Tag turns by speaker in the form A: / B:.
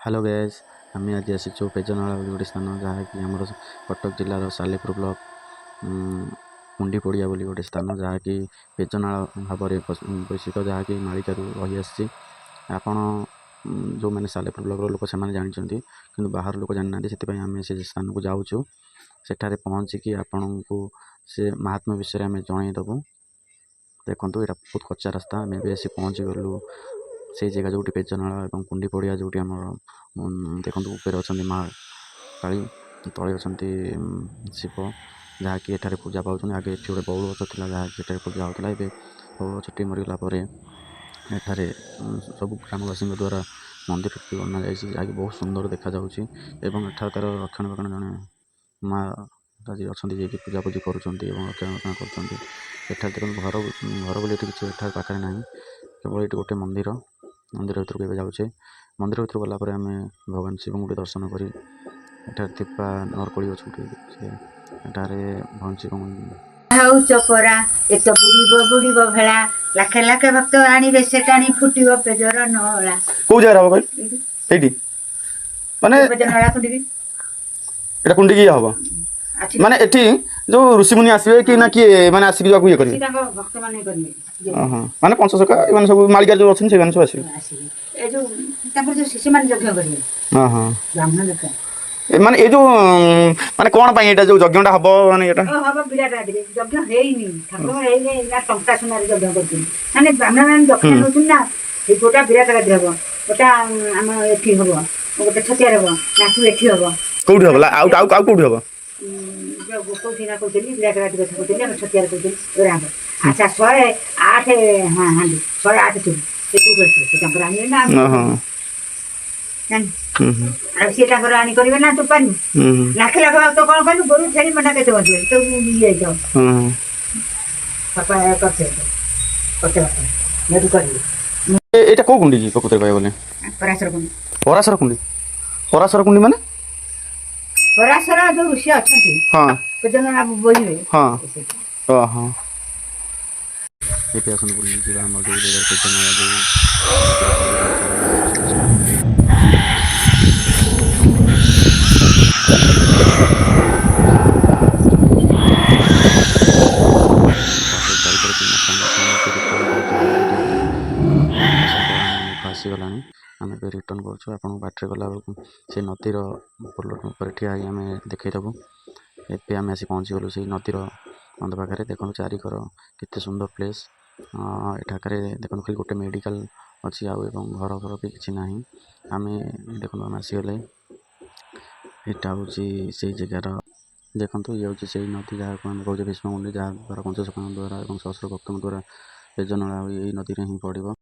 A: Hello guys, ଆମେ ଆଜି ଆସିଛୁ ପେଜନାଳ ବୋଲି ଗୋଟେ ସ୍ଥାନ, ଯାହାକି ଆମର କଟକ ଜିଲ୍ଲାର ସାଲେପୁର ବ୍ଲକ କୁଣ୍ଡି ପଡ଼ିଆ ବୋଲି ଗୋଟେ ସ୍ଥାନ, ଯାହାକି ପେଜନାଳ ଭାବରେ ପରିଚିତ, ଯାହାକି ମାଳିକାରୁ ରହିଆସିଛି। ଆପଣ ଯେଉଁମାନେ ସାଲେପୁର ବ୍ଲକର ଲୋକ ସେମାନେ ଜାଣିଛନ୍ତି, କିନ୍ତୁ ବାହାର ଲୋକ ଜାଣିନାହାନ୍ତି। ସେଥିପାଇଁ ଆମେ ସେ ସ୍ଥାନକୁ ଯାଉଛୁ। ସେଠାରେ ପହଞ୍ଚିକି ଆପଣଙ୍କୁ ସେ ମାହାତ୍ମ୍ୟ ବିଷୟରେ ଆମେ ଜଣାଇଦେବୁ। ଦେଖନ୍ତୁ, ଏଇଟା ବହୁତ କଚ୍ଚା ରାସ୍ତା। ଆମେ ଏବେ ଆସି ପହଞ୍ଚିଗଲୁ ସେଇ ଜାଗା ଯେଉଁଠି ପେଜନାଳ ଏବଂ କୁଣ୍ଡି ପଡ଼ିଆ, ଯେଉଁଠି ଆମର ଦେଖନ୍ତୁ, ଉପରେ ଅଛନ୍ତି ମା କାଳୀ, ତଳେ ଅଛନ୍ତି ଶିବ, ଯାହାକି ଏଠାରେ ପୂଜା ପାଉଛନ୍ତି। ଆଗେ ଏଠି ଗୋଟେ ବଉଳ ଗଛ ଥିଲା, ଯାହାକି ଏଠାରେ ପୂଜା ହେଉଥିଲା। ଏବେ ବଉଳ ଗଛଟି ମରିଗଲା ପରେ ଏଠାରେ ସବୁ ଗ୍ରାମବାସୀଙ୍କ ଦ୍ୱାରା ମନ୍ଦିରଟି ବନାଯାଇଛି, ଯାହାକି ବହୁତ ସୁନ୍ଦର ଦେଖାଯାଉଛି। ଏବଂ ଏଠାକାର ରକ୍ଷଣାବେକ୍ଷଣ ଜଣେ ମା ଆଜି ଅଛନ୍ତି, ଯିଏକି ପୂଜାପୂଜି କରୁଛନ୍ତି ଏବଂ ରକ୍ଷଣାବେକ୍ଷଣ କରୁଛନ୍ତି। ଏଠାରେ ଦେଖନ୍ତୁ, ଘର ଘର ବୋଲି ଏଠି କିଛି ଏଠାରେ ପାଖରେ ନାହିଁ, କେବଳ ଏଠି ଗୋଟେ ମନ୍ଦିର। ମନ୍ଦିର ଭିତରକୁ ଏବେ ଯାଉଛେ। ମନ୍ଦିର ଭିତରକୁ ଗଲା ପରେ ଆମେ ଭଗବାନ ଶିବଙ୍କୁ ଟିକେ ଦର୍ଶନ କରି ଏଠାରେ ଥିବା ନରକୋଳି ଗଛ ସେ ଏଠାରେ ଭଗବାନ ଶିବଙ୍କୁ
B: ହଉଚ ପରା ଏତ ବୁଡ଼ିବ ବୁଡ଼ିବ ଭେଳା, ଲାଖେ ଲାଖେ ଭକ୍ତ ଆଣିବେ ସେ ଟାଣି, ଫୁଟିବ ପେଜର ନଳା।
C: କୋଉ ଜାଗାରେ ହବ କହିଲ? ଏଇଠି ମାନେ?
B: ପେଜ ନଳା କୁଣ୍ଡିକି।
C: ଏଇଟା କୁଣ୍ଡିକି ଇଏ ହବ?
B: ଅଛି।
C: ମାନେ ଏଠି ଯୋଉ ଋଷିମୁନି ଆସିବେ କି ନା କିଏ ମାନେ ଆସିକି ଯୋଉ ଇଏ କରିବେ?
B: ସେ ତାଙ୍କ ଭକ୍ତ ମାନେ କରିବେ।
C: ଓହୋ, ମାନେ ପଞ୍ଚସଖା ଏମାନେ ସବୁ ମାଳିକା ଯୋଉ ଅଛନ୍ତି, ସେମାନେ ସବୁ ଆସିବେ?
B: ଆସିବେ, ଏ ଯୋଉ ତାଙ୍କର ଯୋଉ ଶିଷ୍ୟମାନେ ଯଜ୍ଞ କରିବେ।
C: ହଁ।
B: ବ୍ରାହ୍ମଣ ଯଜ୍ଞ।
C: ଏ ମାନେ ଏଇ ଯୋଉ ମାନେ କଣ ପାଇଁ ଏଇଟା ଯୋଉ ଯଜ୍ଞଟା ହବ, ମାନେ ଏଇଟା?
B: ଓ ହବ ବିରାଟ ଆଦିରେ ଯଜ୍ଞ ହେଇନି, ଠାକୁର ହେଇନି ନା। ଟଙ୍କା ସୁନାରେ ଯଜ୍ଞ କରୁଛନ୍ତି, ମାନେ ବ୍ରାହ୍ମଣ ମାନେ ଦକ୍ଷିଣା ନେଉଛନ୍ତି ନା। ଏଇ ଗୋଟା ବିରାଟ ଗାଦି ହବ, ଗୋଟା ଆମ ଏଠି ହବ, ଗୋଟେ ଛତିଆରେ ହବ, ନାଟୁ ଏଠି ହବ।
C: କୋଉଠି ହବ? ଆଉ ଆଉ ଆଉ କୋଉଠି ହବ?
B: ଯୋଉ କୋଉଠି ନା କହୁଥିଲି, ବିରାଟ ଗାଦି କଥା କହୁଥିଲି, ଆମେ ଛତିଆରେ କହୁଥିଲି, ଏଗୁଡ଼ା ହବ। ଆଚ୍ଛା, 108, ହଁ, ହାଣ୍ଡି 108 ଚୁଲି ସେ କୋଉଠୁ ଆସିବ? ସେ ତାଙ୍କର ଆଣିବେ ନା ଆମେ ଜାଣିଛୁ?
C: ହୁଁ ହୁଁ
B: ଆଉ ସିଏ ତାଙ୍କର ଆଣି କରିବେ ନା, ତୁ ପାରିବୁ?
C: ହୁଁ।
B: ଲାଖେ ଲାଖେ ତ କ'ଣ କରିବୁ? ଗୋରୁ ଛେଳି ମେଣ୍ଢା କେତେ ବଞ୍ଚିବେ ତ? ଇଏ ହେଇଯାଉ। ବାପା କରିଥିଲେ କରିତେ, ବାପା ଏଠୁ କରିବେ।
C: ଏଇଟା କୋଉ କୁଣ୍ଡି କି ପ୍ରକୃତରେ କହିବାକୁ ଗଲେ?
B: ପରାଶର କୁଣ୍ଡି।
C: ପରାଶର କୁଣ୍ଡି? ପରାଶର କୁଣ୍ଡି ମାନେ?
B: ପରାଶର ଯୋଉ ଋଷି ଅଛନ୍ତି, କେତେ ଜଣ ବୋହିବେ।
C: ଓହୋ।
A: ଏବେ ଆସନ୍ତୁ ବୁଲିଯିବା ଆମର ଯେଉଁ ଜାଗାରେ ପେଜନାଳ ଯେଉଁ ମନ୍ଦିର କରାଯାଇଛି। ତାପରେ ଚାରିକରେ ସାଙ୍ଗ ରିଟର୍ନ କରୁଛୁ। ମେଘ ଆସିଗଲାଣି, ଆମେ ଏବେ ରିଟର୍ନ କରୁଛୁ। ଆପଣଙ୍କୁ ବାଟରେ ଗଲାବେଳକୁ ସେ ନଦୀର ପୋଲ ଉପରେ ଠିଆ ହେଇ ଆମେ ଦେଖେଇଦେବୁ। ଏବେ ଆମେ ଆସି ପହଞ୍ଚିଗଲୁ ସେଇ ନଦୀର ବନ୍ଧ ପାଖରେ। ଦେଖନ୍ତୁ, ଚାରିକର କେତେ ସୁନ୍ଦର ପ୍ଲେସ୍। ଏଠାକାରେ ଦେଖନ୍ତୁ, ଖାଲି ଗୋଟେ ମେଡ଼ିକାଲ ଅଛି ଆଉ ଏବଂ ଘର ଫର ବି କିଛି ନାହିଁ। ଆମେ ଦେଖନ୍ତୁ, ଆମେ ଆସିଗଲେ। ଏଇଟା ହେଉଛି ସେଇ ଜାଗାର, ଦେଖନ୍ତୁ, ଇଏ ହେଉଛି ସେଇ ନଦୀ ଯାହାକୁ ଆମେ କହୁଛେ ଭୀଷ୍ମକୁଣ୍ଡି, ଯାହା ଦ୍ୱାରା ପଞ୍ଚସଖାଙ୍କ ଦ୍ୱାରା ଏବଂ ସହସ୍ର ଭକ୍ତଙ୍କ ଦ୍ୱାରା ପେଜନଳା ହୋଇ ଏଇ ନଦୀରେ ହିଁ ପଡ଼ିବ।